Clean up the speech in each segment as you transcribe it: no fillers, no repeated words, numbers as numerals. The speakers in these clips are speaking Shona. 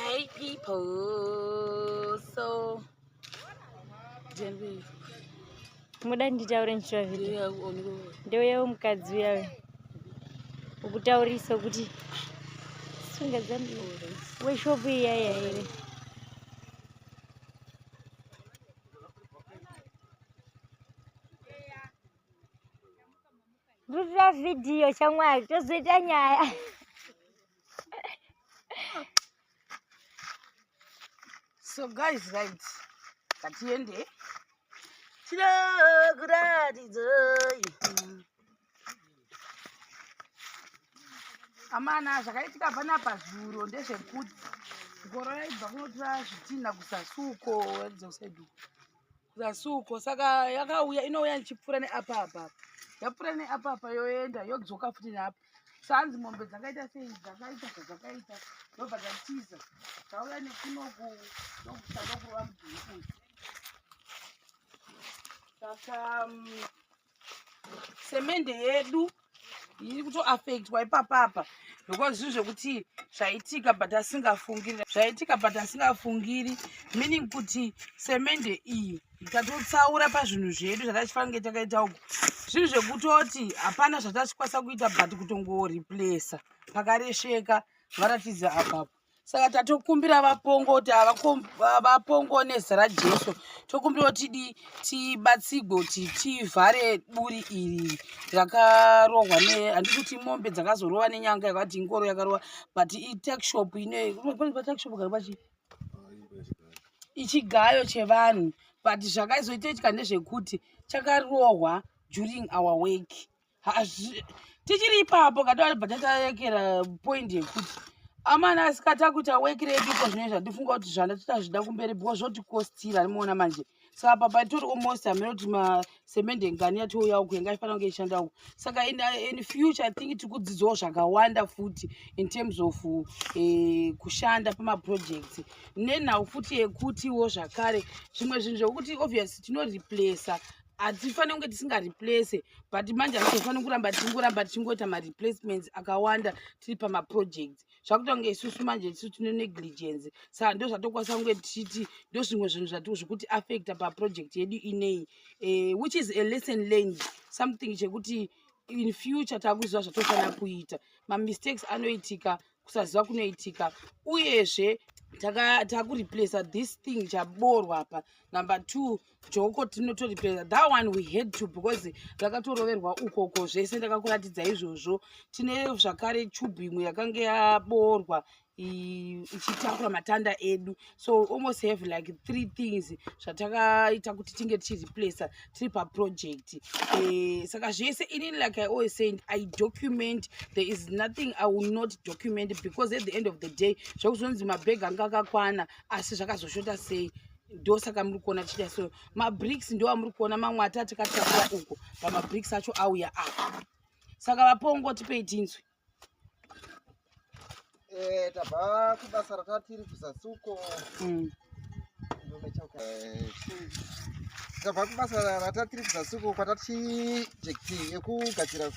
Hey people, so Muda nditaure ndichitora video. Ndeuyawo mukadzi uya ukutaurisa kuti sunga dzangu weshopu iya iya here. Ndikutora video shamwari tozoita nyaya. So guys, right. Ngatiende. Tinokuratidzai. Amana zvakaitika panapa zuro ndezvekuti ngoro yaibva kunotora zvitinha kusasuko dzosedu. Kuzasi uko saka yakauya inouya ichipfuura neapa apa yapfuura neapa apa yoenda yodzoka futi neapa sanzi mombe dzakaita sei dzakaita zvadzakaita ndobva dzatiza dzauya nekunoku ndokusada kurova mudhuri uyu saka semende yedu iri kutoafektwa ipapapa because zvinhu zvekuti zvaitika but asingafungiri zvaitika but asingafungiri meaning kuti semende iyi tatotsaura pazvinhu zvedu zvatachifanira kunge takaita uku zvinhu zvekutoti hapana zvatachikwanisa kuita but kutongoreplacer pakaresveka varatidza apapo Saka tatokumbira vapongo kuti vapongo nezita raJesu tokumbira kuti tidii tibatsigwe kuti tivhare buri iri rakarohwa ne handiti kuti mombe dzakazorova nenyanga yakati ingoro yakarova but itakshop ine patakshop kari pachi ichigayo chevanhu but zvakazoitoitika ndezvekuti chakarohwa during our work tichiri ipapo katobva tatarekera point yekuti amana asikata kuita weki redu iko zvino zvandifunga kuti zvanda titazvida kumberi because zvotikostira rimuona manje saka papa itori almost hameno kuti masemende ngani yatouya uku yanga ifanira kunge ichishanda uku saka in, in future i think tiri kudzidzawo zvakawanda futi in terms of eh, kushanda pamaprojects nenhau futi yekutiwo zvakare zvimwe zvinhu zvekuti obvious tinoreplacer hatifaniri kunge tisingareplace but manje hatizofaniri kuramba tichingoramba tichingoita mareplacements akawanda tiri pamaprojects zvakuita kunge isusu manje isu tine negligence saka ndo zvatokwanisa kunge tichiti ndo zvimwe zvinhu zvati zvikuti affecta paproject yedu ineyi eh, which is a lesson learned something chekuti in future takuziva zvatofanira kuita mamistakes anoitika kusaziva kunoitika uyezve takureplacer this thing chaborwa apa number two joko tinotoreplacer that one we had to because rakatoroverwa ukoko zvese ndakakuratidza izvozvo tine zvakare chubhu imwe yakanga yaborwa ichitakura matanda edu so almost have like three things zvatakaita kuti tinge tichireplacer tiri paproject eh, saka zvese inini like i always said i document there is nothing i will not document because at the end of the day zvekuzonzi mabhegi anga akakwana asi zvakazoshota sei ndosaka muri kuona tichiita so mabricks ndo amuri kuona mamwe ati atikatakura uko pamabricks acho auya apa saka vapongo tipei tinzwi eh, tabva kubasa ratatiri kuzasi uko mm. eh, tabva kubasa ratatiri kuzasi uko kwatatijekti yekugadzira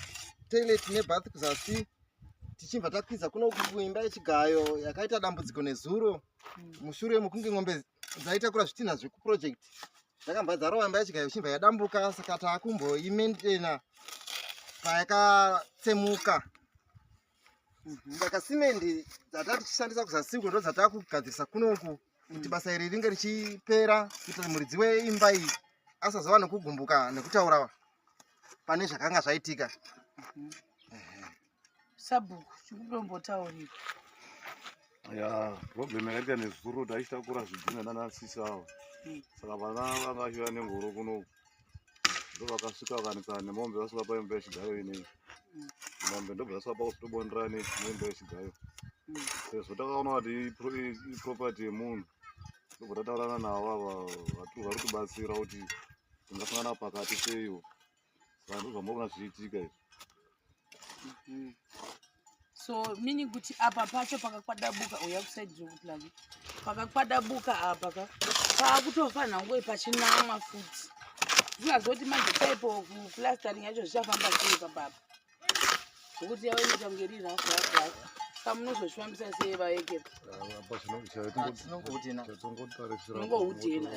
toilet nebath kuzasi tichibva takwidza kuno kuimba yechigayo yakaita dambudziko nezuro mm. mushure mekunge ng'ombe dzaitakura zvitinha zvekuproject dzakambva dzarova imba yechigayo ichibva yadambuka saka taakumboimaintaina payakatsemuka mhm. saka simendi dzata tichishandisa kuzasi uko ndo dzatakugadzirisa kunoku kuti mm. basa iri ringe richipera kuitira muridzi weimba iyi asazova nekugumbuka nekutaura pane zvakanga zvaitika mhm. Sabhuku chikutombotaurira. Ya, problem yakaita nezuro taichitakura zvidhina nana sisi avo. Saka vana vanga vachiuya nengoro kuno. Ndo vakasvika vakanetsana nemombe vasvika paimba yechigayo ineyi. Mombe ndobva dzasvika pakuzotobondera neimba yechigayo. Sezvo takaona kuti iproperty yemunhu ndobva tataurana navo ava vari kutibatsira kuti tingasangana pakati seiwo. Saka ndozvamaona zvichiitika izvi. So meaning kuti apa pacho pakakwadabuka uya kusaidi rekuplug pakakwadabuka apa ka paakutofanira kunge pachinamwa futi zingazoti manje type of plastering yacho zvichafamba sei papapa zvekuti yave inoita kunge iri rough rough rough saka Saka munozozvifambisa sei vaekera? Tinongohudhena. Munongohudhena.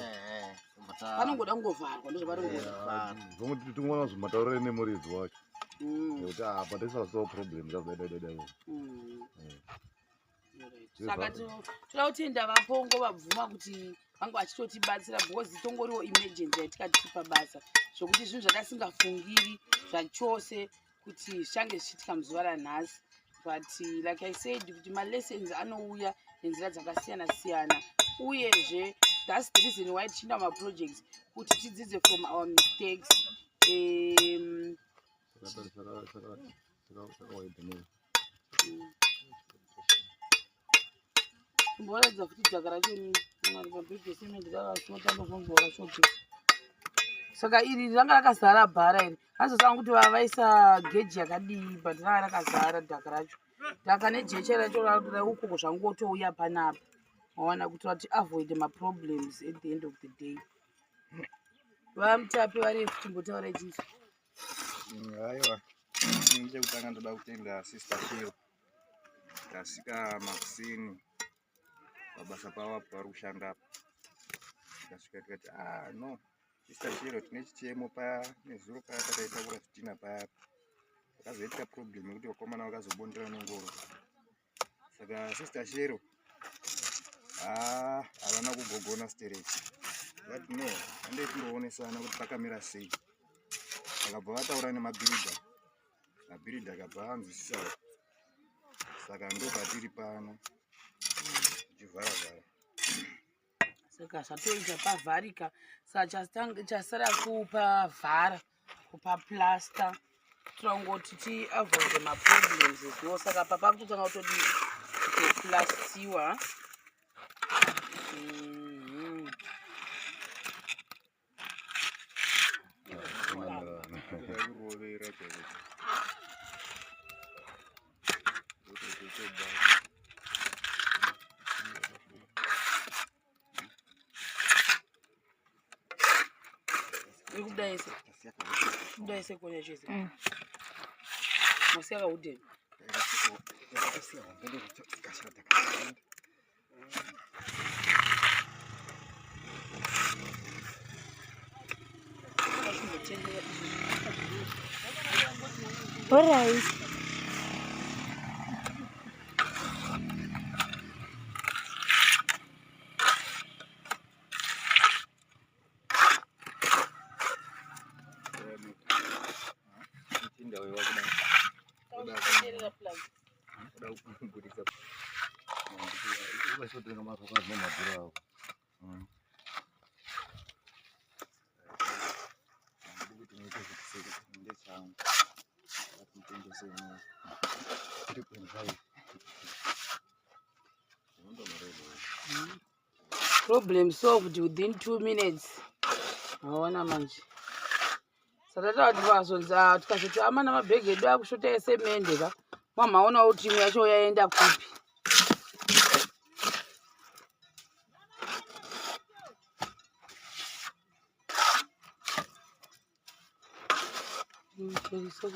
Panongoda kungovharwa ndozvaparingoda. Tingoona zvimataurire nemuridzi wacho. Nekuti apa tisasawo problem zvadai. Saka toda kutenda vapongo vabvuma kuti vange vachitotibatsira because tongoriwo emergency yatikati pabasa zvokuti zvinhu zvatasingafungiri zvachose kuti zvichange zvichiitika muzuva ranhasi. But like I said kuti malessons anouya nenzira dzakasiyana siyana, uyezve that's the reason why tichienda maprojects kuti tidzidze from our mistakes. Kumboratidza futi dhaka racho ni mabhegi esemende rakasinotandokunzwa wakashoteka. Saka iri ranga rakazara bhara iri, hanzosanga kuti vaisa geji yakadii, but ranga rakazara dhaka racho. Dhaka nejecha racho raukoko zvangotouya panapa, waona, kuti vati avoid maproblems at the end of the day. Vamutapi vari futi, mbotaura ichizi. Aiwa, ini chekutanga ndoda kutenda Sister Shero. Tasvika makuseni pabasa pavo apo vari kushanda apa. Tikasvika tikati, ah no, Sister Shero, tine chichemo paya nezuro paya pataitakura zvidhina paya pakazoitika problem yekuti vakomana vakazobondera nengoro. Saka Sister Shero havana kugogona stereki, vati no, handei tindoonesana kuti pakamira sei. Vakabva vataura nemabhiridha, mabhiridha akabva anzwisisawo. Saka ndo patiri pano tichivhara vhara. Saka zvatoita pavharika, saka chasara kupavhara, kupaplasta, tirangoti tiavoide maproblems as well. Saka papa kutotanga kutodii, kutoplastiwa. Kurovera chaiko. Iri kudai se kudai sekonya chese. Masiya kahudheni. Yakasiya hombe ndokukashira dhaka. Vachimbotenderera izvi. Alright. Muchinda uyo wakuda Vachitenderera plug. kuda kubudisa. Vachotenga masoka zvinomadhura avo. Kuti muite kuti ndechangu mutengese 3.5. Problem solved within 2 minutes. Waona manje, saka tati vazonzi tikazoti amana mabhegi edu akushota esemende ka, mamaonawo kuti imwe yacho yaenda kupi. Terisa.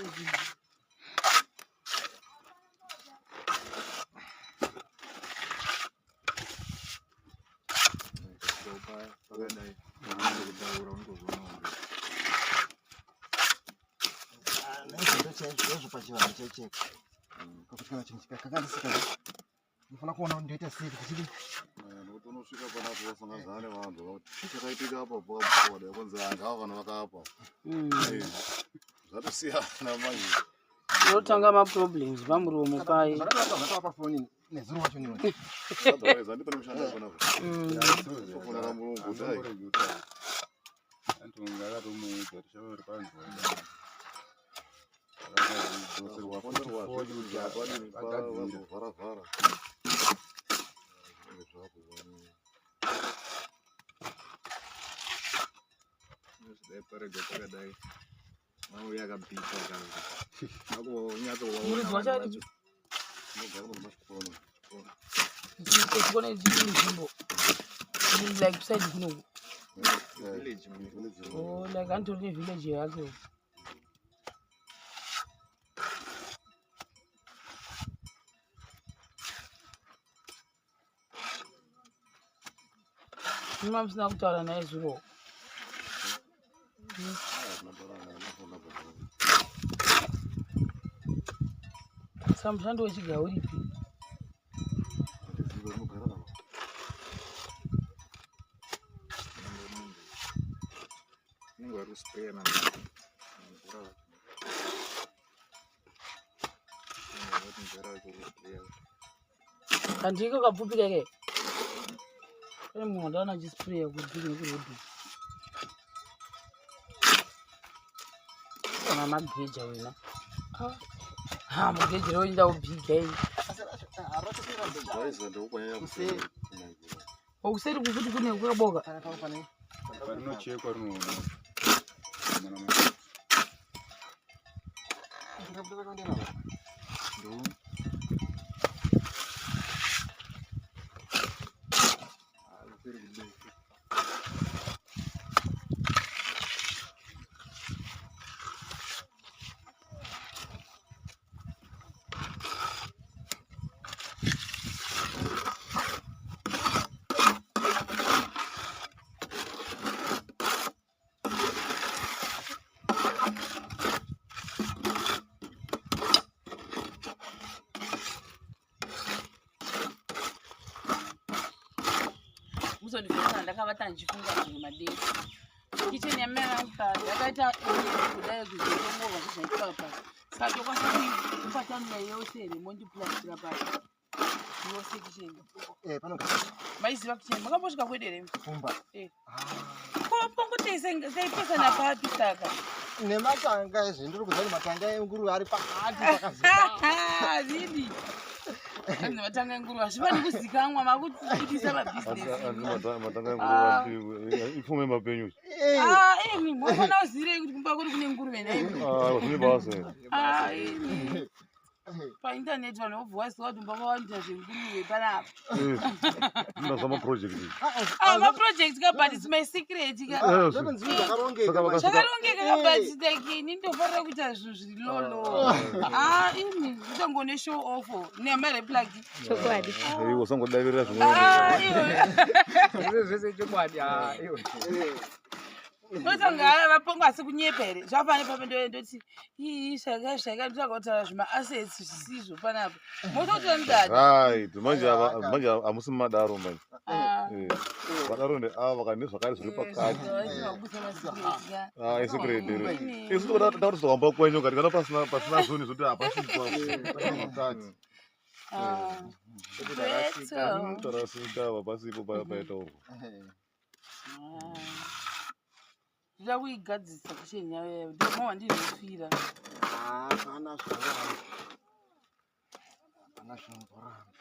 Pakadai kutaura unotozviona kunge Naizvozvo chaizvo pachivanhu chaicheko, pakuti kana chinhu chikakanganisika unofanira kuona kuti ndoita sei kuti chidi. Nokuti unosvika panapo wasangana nevanhu vakuti chii chakaitika apa, pakabhoda kunzi vanhu ava vanhu vakapa. Zvatosiyana manje. Unotanga maproblems pamuromo paye. Zvakatova pafoni nezuro wacho niwe. Otherwise handipane mushando panapa. Tofonera murungu kuti ai. Antu akatomuudza kuti shamwari panzwa. Vafonderwa vazovhara-vhara zvapo. Dai parega pakadai mauya akabhipa kangu Muridzi wacho ari Unogara munhu machikoro. Chikona chiri nzvimbo iri like side kunoku. Village. Oh, like anditori nevillage yacho. Mima musina kutaura naye zuro. Sa mushando wechiga uripi? Unenge vari kuspreya na mvura vacho. Mvura vacho kuspreya. Kandiko kapfupi keke. Pane munhu wandaona achispreya kudhuze nekurodhi. Kana mageja wena. Ha, mugeji roinda ubhiga iyi. Okuseri kufuti kune kwakaboka. Rinochekwa rinoona. Muzondivhesa ndakavata ndichifunga zvinhu madeko. Kitchen yamai vangu pa yakaita kudai kuzotongorwa zvezvaitwa pa. Saka tokwanisa kuipatanura yose here mondiplastira pasi. Yose kitchen. Eh, panogara Maiziva kitchen makambosvika kwedu here? kumba. Eh. Ah. Ko pongo taipesana papi saka? Nematanga ezvi ndiri kuziva kuti matanga enguruve ari pakati pakazipa. Really? Hanzi matanga enguruve hazvifani kuzikanwa makutibudisa mabhizinesi. Matanga enguruve ipfume mapenyu. Eh, Ah, imi mofanira kuzivei kuti kumba kuri kune nguruve nhaimi. Ah, zvine basa here. Ah, imi. Paintaneti vanhu vobva vaziva kuti mumba mavanoita zvenguruve panapa. Ndazva maproject. Ah, maproject ka but it's my secret ka. Eh, zvinhu zvakarongeka. Saka vakasvika- Zvakarongeka ka but like ini ndofarira kuita zvinhu zviri lolo. Ah, imi kutongone show off nemareplagi. Chokwadi. Iwe usangodavirira zvimweni. Ah, iwe. Zvese zvese chokwadi ah iwe. Ndotanga vapongo asi kunyepa here zvafane papo ndoti ii zvaka zvaka ndotanga kutaura zvimaassets zvisizvo panapa mototora mudadi Right, manje ava manje hamusi madaro manje. Ah. Eh, Vadaro ndeava kana nezvakare zviri pakati. Ah, isecret here. Isu toda toda kuti tozomba kwenyu ngati kana pasina pasina zvinhu zvoti hapasvikwa. Pakati. Tarasika apa pasipo paitaurwa. Ndoda kuigadzirisa kitchen yayo ndoma ndizvifira. Hapana zvakaramba. Hapana zvinomboramba.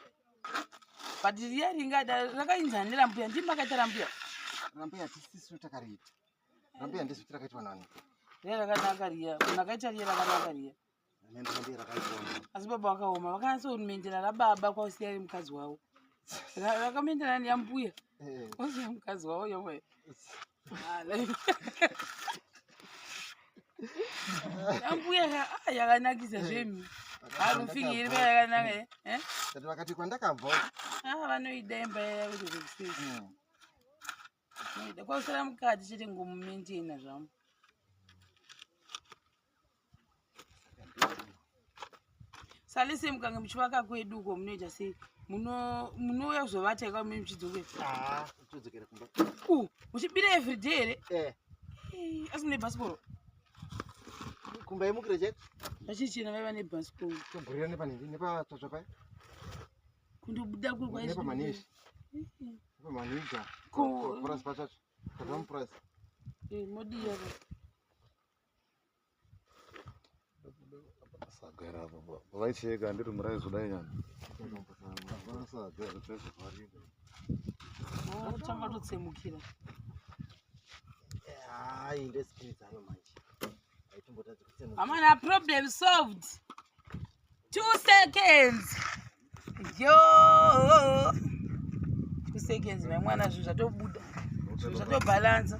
But riya ringada rakainzana nerambuya ndimi makaita rambuya. Rambuya hatisisu takariita. Rambuya ndisu takaitwa nani? Riya rakanaka riya munhu akaita riya rakanaka riya. Rambuya rakaitwa nani? Asi baba vakaoma vakanyatsomenderana rababa kwausiya mukadzi wavo. Rakamenderana neyambuya Eh, wasiya mukadzi wavo yamwe. Yambuya yakanakisa zvemi. Harufingi iri yakanaka eh? Tati vakati kwandakabva. Ah, vanoida imba yaya kuti zvekusei. Vanoida kwausara mukati chete ngomumaintaina zvamo. Sale sei mukange muchivaka kwedu uko munoita sei? Munouya kuzovata ika mune muchidzokera. Ah, todzokera kumba. U, muchibira everyday here? Eh, Eh, Asi mune bhasikoro. kumba yemukire chete. Vachichena vaiva nebhasikoro. Togurira nepanhingi nepatsvatsva paya. Kundobuda kuri kwa Nepamaneshi. Nepamaniga. Purasi patsvatsva. Tabva mupurasi. Eh, modiya. Sagara apa. Vaicheka ndiri muraizodai nyana. Saga zvezvavarika. Kutanga totsemukira. Hayi, ndesikiri dzayo manje. Haitimbotadzi kutsemuka. Amana problem solved. 2 seconds. Yo. 2 seconds mai mwana zvinhu zvatobuda. Zvinhu zvatobhalansa.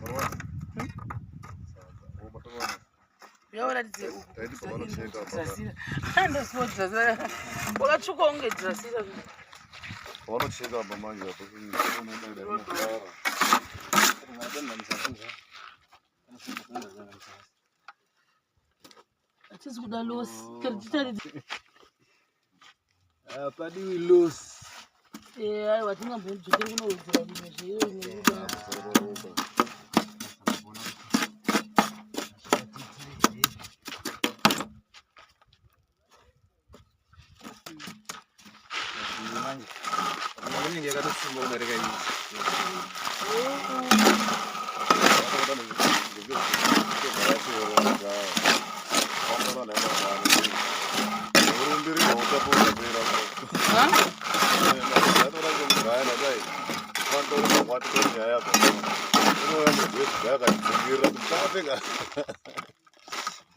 Yauratidze uku. Taiti pavanocheka apa. Dzasira. Ndasiwo dzasira. Wakatsvuka unge dzasira. Pavanocheka apa manje apa. Unoda rinogara. Hatisi kuda loss. Tari Hapadiwi loss. Eh, aiwa tingambodzokeri kunowedzera rimwe zveyo nekuda. Manje inenge yakatosimba kudarika iyi.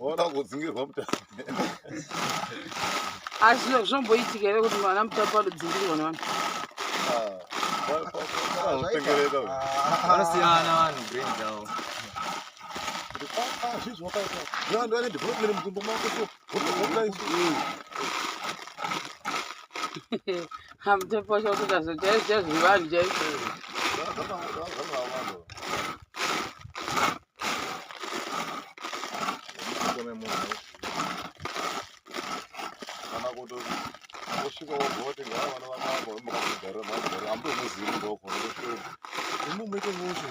Ona kudzingirwa mutape. Asi zvomboitika here kuti mwana mutape anodzingirwa nevanhu? Anotengereka. Vanosiyana vanhu brain dzavo. Zvizvi wakaita. Vanhu vane development muzvimbo mako so. Hamutape wacho kutoita chaizvo chaizvo zvevanhu chaizvo. Kana kuti osvika wobva woti ngava vana vamambo makagarira magari ambomuzivi munhu wakona osvika imi muite mushe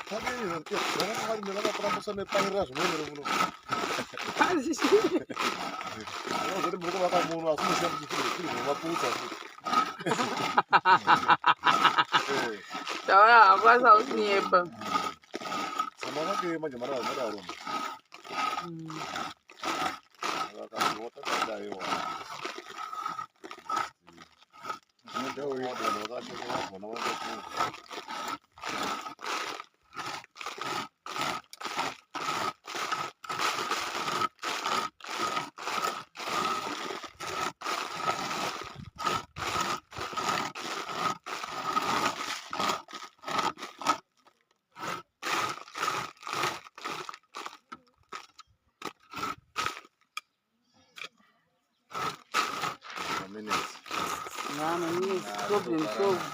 padini vakarambusa nepanirira zvimweni ri muno unozoti muri kuvaka muno asi musiya muchifiri zvemaputsa futi. Taura hako asi hausinyepa. Samavake manje mara madaro. Vakadaiwa. Minutes. Mama, minutes, problem solved.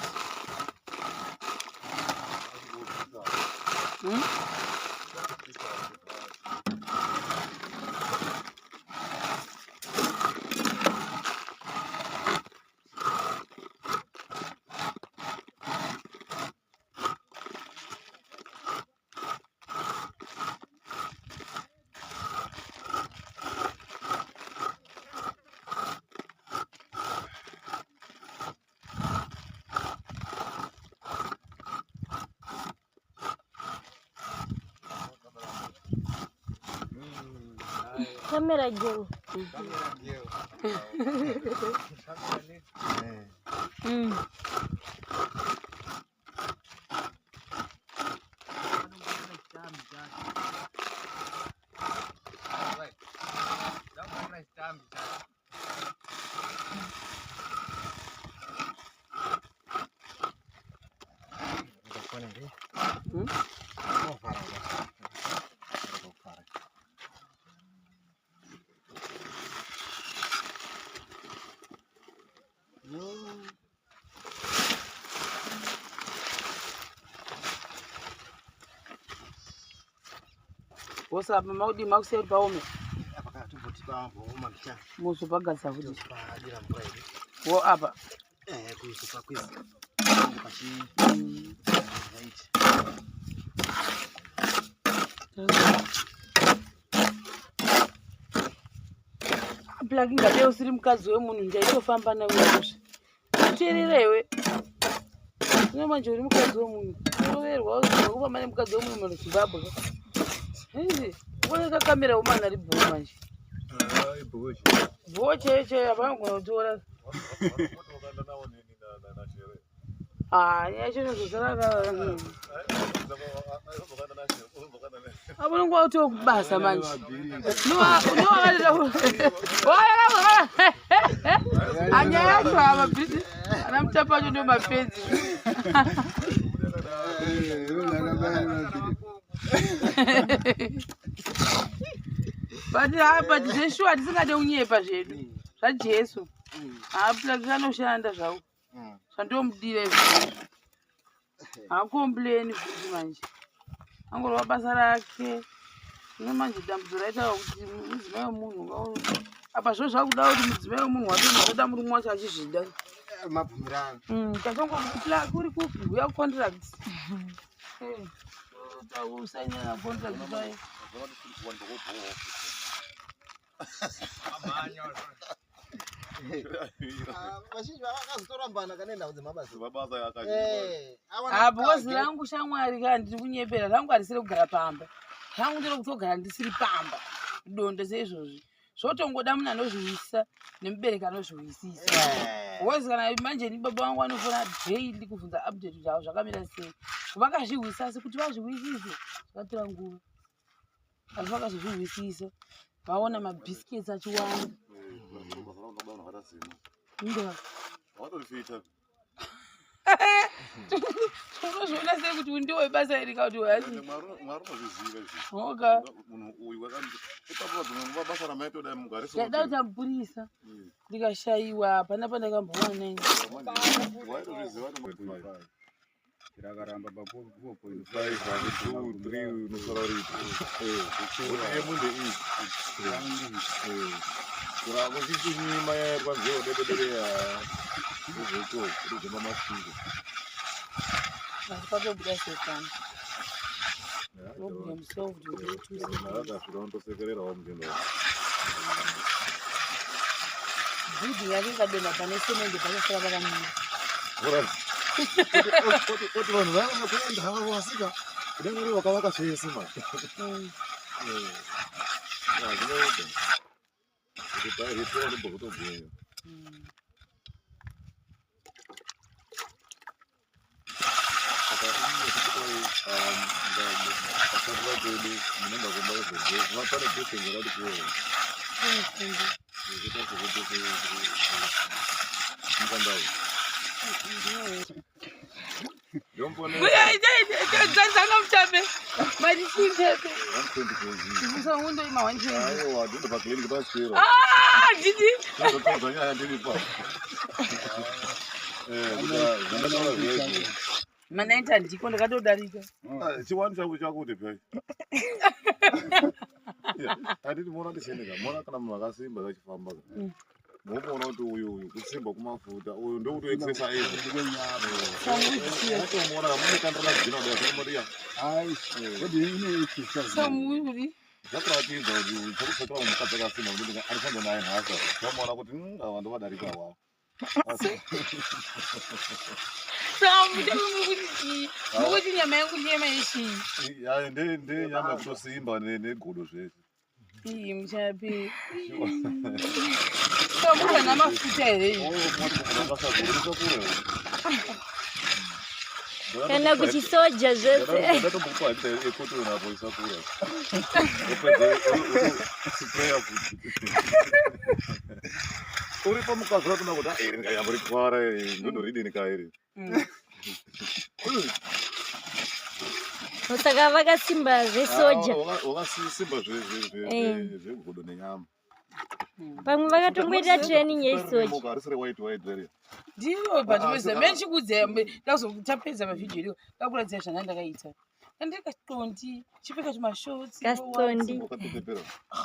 Camera girl. Wose apa maudii makusiya kuti paome? Muzopagadzira futi. Wo apa. Plug ngade usiri mukadzi wemunhu ndaitofamba nawe izvozvi. Teerera iwe. Zvino manje uri mukadzi wemunhu. Unoverwa kufamba nemukadzi wemunhu muno Zimbabwe. Uone kakamera umana ari bhoo manje. Bhoo chaiyo chaiyo hapana kugona kutora. Ah, nyaya yacho inozosara apo nguva kuti kubasa manje. Anyaya yacho ava bhizi ana mutapa acho ndio mapenzi. But apa zveshuwa tisingade kunyepa zvedu zvaJesu. Haa plug anoshanda zvawo. Zvandomudira izvozvo. Haakompleni futi manje. Angorova basa rake. Zvino manje dambudzo raita kuti mudzimai wemunhu apa zvo zvakuda kuti mudzimai wemunhu wacho unoda murume wacho achizvida. Eh, mabvumirano. Tachongokuti kuri kupi huya contract. Eh, usainira contract paye. Ah, vazhinji vakazotorambana kana nenhau dzemabasa. Mabasa akazhinji. Eh, awana Ah, because mukadzi. rangu shamwari ka ndiri kunyepera rangu harisiri kugara pamba rangu ndiro kutogara ndisiri pamba donde seizvozvi zvotongoda munhu anozviwisisa nemubereki anozviwisisa Eh. because kana manje ni baba vangu vanofona daily kubvunza update zvavo zvakamira sei vakazvihwisisa asi kuti vazvihwisise zvakatora nguva asi vakazozvihwisisa vaona mabhiskets achiwanda Basa rangu baba vakatasimba. inga Watorifita. unozviona sei kuti ndiwe basa iri ka kuti hasi Mwari unozviziva izvi. oka Munhu uyu wakandi ipapo dzimwe nguva basa ramaitoda mugare ndaida kuti amupurisa ndikashayiwa hapana pandakambowana ini Waitozviziva kuti Rakaramba pa 4.5 5 2 3 unosara uripo. Yemunde iyi. Kurako chichinyima yairwa nzeo debedere ya izvoko kudema masvingo. asi patobuda sekani problem solved within 2 seconds. Akasvika unotosekererawo mugendo. Bhudhi yake ikadonha pane semende pachasara pakamira. Kuti vanhu vaya kuenda havo asika kudai vari vakavaka zvese manje. Zvinoita. Kuti pairipo vanobva kutogwinya. Saka pashandira kwedu munoenda kumba izvozvo pane distance yakati kuwo yekuita sekuti mukandau Dzanga muchape matichipepe 120 kg usangundoima 120. Aiwa, ndinoda paclinic paswero. Ah, didi Ndozopedza nyaya ndiripa. Eh, kuda zvandataura zvezvo. Manaita ndiko ndakatodarika. Ah, chiwani chako chakuti pai. Handiti muona ndisendeka, muona kana munhu akasimba achifamba. Munoona kuti uyu uyu kusimba kumafuta, uyu ndokuti exercise. Unotomuona mune kandira dzina kudai zvinomuria. Samuri Zvakuratidza kuti chakupfekera mukadzi akasimba kuti anoshanda naye nhasi. Zvamuona kuti ava ndovadarika ava. Samuti chii mukuti nyama yangu nyama yechii? Ya, nde nyama yekutosimba negodo zvese. Ii muchape samuri mafuta here iyi? Kana kuchisoja zvese. Ndatombokupa hekta yekotoni apo isakura. Wopedza spraya futi. Uripo mukadzi wakuna kuti "Ah, iri ndikanyamborikwara iri ndondoridini ka iri. Saka vakasimba zvesoja. Wakasimba Eh. zvegodo nenyama. Pamwe vakatomboita training yesoja. Moka harisiri white white area. Ndiyo patipedza menichikudza ndazotapedza mavhidhiyo iriwo ndakuratidza zvanga ndakaita ndandikatondi chipfeka chimashotsi. Kasitondi. Wakatetepera.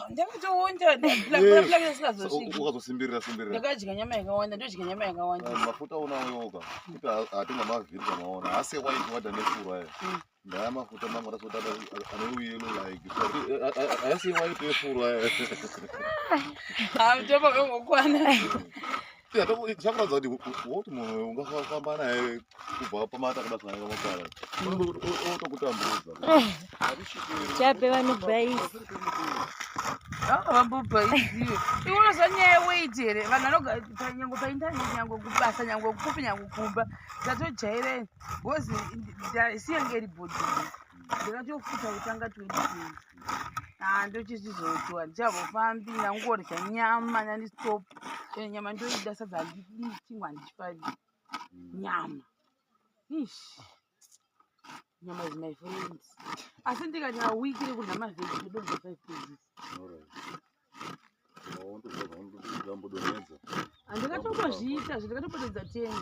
Ndakatoonda ndakazosvika. Ukazosimbirira simbirira. Ndakadya nyama yakawanda, ndodya nyama yakawanda. Mafuta unawo kuti hatingamavhiri kamaona asi white white ane furo aya. Ndaya mafuta mamwe atasota ane ruyelo like ayasi white yefuro aya. Mutombo wakangokwana. Chakuratidza kuti woti munhu ungafamba naye kubva pamata akada zvakanaka makara otokutambudza. Chape vanobhaisa. Vambobhaiziwe iunoziva nyaya yeweight here? Vanhu vanogara nyange paindaneti, nyange kubasa, nyange kupi, nyange kumba, tatojaira because siyange iri bhodhi ndakatofuta kutanga 2020. Ah, ndochizvizotiwa ndichambofambi ndangorya nyama nandistop. Ende nyama ndoida, sadza handidi, chingwa handichifari, nyama ish, nyama is my friend. Asi ndikati awiki rekurya mavheji ndodonza 5 kgs. Handikatombozviita zve ndakatombodedza 10.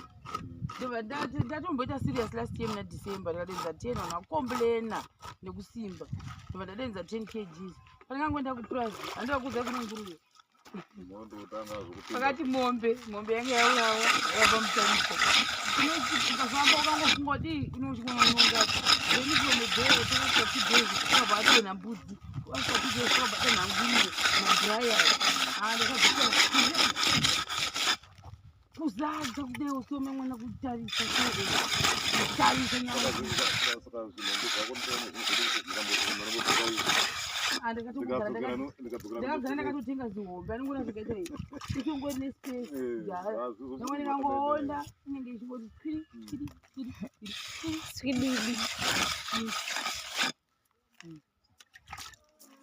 Ndobva ndatomboita serious last year muna December ndikadedza 10 vanhu vakomplaina nekusimba. Ndobva ndadedza 10 kgs. Pandangangoenda kupurazi handivakuudza kune nguruve. Pakati mombe, mombe yange yaurawa yava mutariko. Ukafamba ukangofunga kuti unochikonononga then from there takasvika 2 days akabva atonha mbudzi asvika 2 days akabva atonha nguruve mabraya. Ah, ndakabva kuzadza kudai usome mwana kutarisa kutarisa nyama. Ndakagara ndakatotenga zihombe anongona zvakaita izvi ichingori nespace nyangwe ndikangoona inenge ichingoti twiri twiri twiri twiri swididi.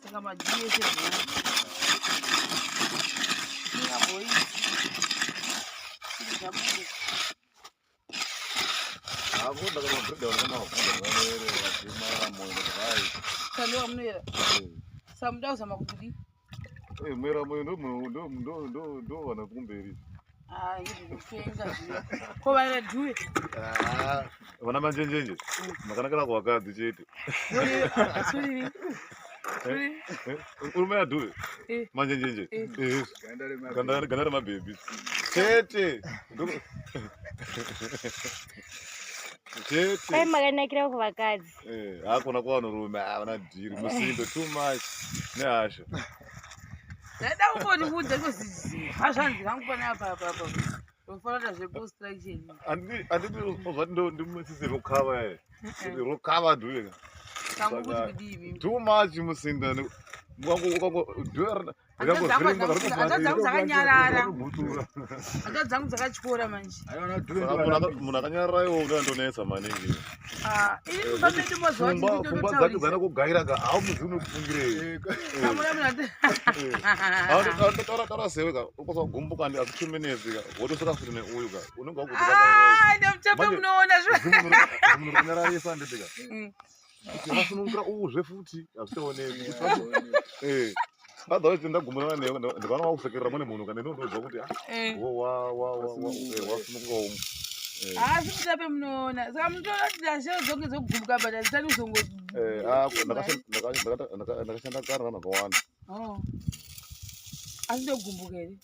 Saka madii ese bhoo zvabuda. Sando wamunoera samuda kuzama kuti kudii? Mwera moyo ndo vana kumberi. Ah, kupenga zviya. Ko vana dhuwe? Vana manjenjenje makanakira kuvakadzi chete. Suri. Urume yadhuve manjenjenje ganda remabhebhi chete chete. Kwai makanakira kuvakadzi. Hakuna kuvanhurume havana dhiri musindo too much nehasha. Ndaida kungoti kuudza hazvanzi rangu pane apa apa apa. Unofanira zveconstruction. Handiti uzvati ndimusisi rokava rokava dhuve. Sangu kuti kudii imimi? Too much musinda Hanzvadzi dzangu dzakanyarara. Hanzvadzi dzangu dzakatyora manje. Munhu akanyarara iwo unondonetsa maningi. Ah, ini mumba medu moziva kuti Pfungwa dzake dzana kugaira ka haumuzivi unokufungirei. Hamuna munhu Taura taura sewe ka ukwanisa kugumbuka ndi asi 2 minutes ka wotosvika futi neuyu ka unenge Ah, ndamutape munoona zvo. Munhu kunyararisa nditi ka. Kuti vasunungura uuzve futi hazvichaoneki. Otherwise ndagumurana newe ndikaona wakusekerera mune munhu kana ndinondoziva kuti wasununguka umu. Asi mutape munoona. Saka munotoona kuti ndasheo dzonge dzokugumbuka but hadzisati kuzongo. Ndakashanda kare vanhu vakawanda. Oh. Asi ndogumbuka here?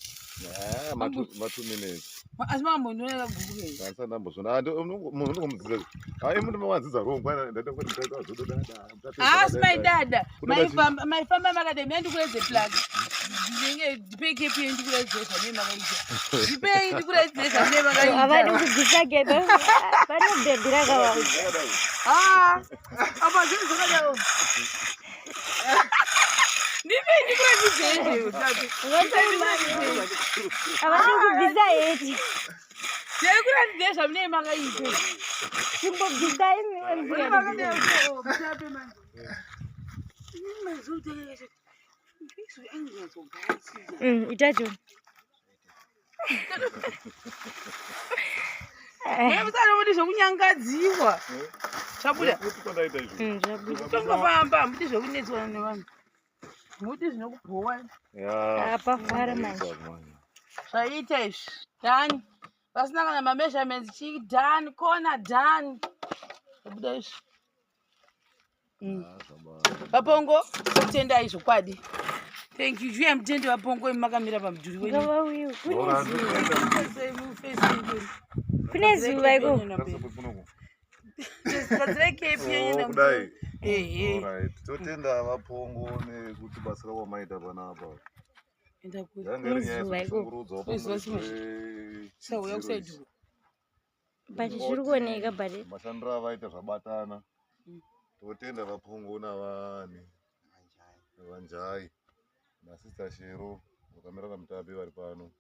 Ma 2 minutes. Asi makambondiona ndakagumbuka here? Handisati ndambozviona. Munhu ndingomudzidza. Hayi munhu mawadzidza wrong kwana ndaita kuti mutaita zvododada. Asi maidada. Maifamba makadai mina ndikuredze plug. Ndinenge ndipei kepi yenyu ndikuredze zvamene makaita. Ndipei ndikuredze zvamene makaita. Havadi kubvisa kepi. Pane bhebhi rakawanda. Ah, apa zvinhu zvakadaro. Ndipei ndikuratidze izvo. Havadi kubvisa heti. Ndiri kuratidze zvamune makaita. Chimbobvisai Mune makadai mutape manje. Itacho. Musada zvekunyangadziwa. Zvabuda. Zvabuda. Tongofamba hamuti zvekunetswa nevanhu. Muti zvinokubhowa. Apafara manje. Zvaita izvi. Done. Vasina kana mameasurements chii done corner done. Zvabuda izvi. Vapongo, tendai zvokwadi. Thank you. Juya mutende vapongo imi makamira pamudhuri wenyu. Ngavauye. Kune zuva iko. Gadzirai kepi yenyu Kudai. Ehe. Alright. Totenda vapongo nekuti batsira kwamaita panapa. Enda kuri. Yanga iri nyaya Nezuva iko. yekushungurudzwa Nezuva pamusoro simazvo. Sauya kusaidi uko. But zviri kuoneka but Mashandiro avaita zvabatana. Totenda vapongo navani. Vanjai. Nasista Shero vakamira namutapi vari pano.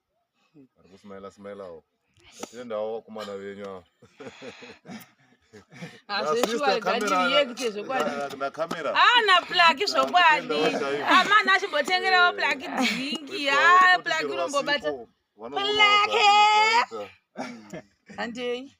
Vari kusmaila smailawo. Tatendawo vakomana venyu ava. Hazveshuwa gandiriekite zvokwadi. Nakamera. Ana plaki zvokwadi. Amana achimbotengerawo plaki dhingi. Ah, plaki unombobata. Plaki. Handei.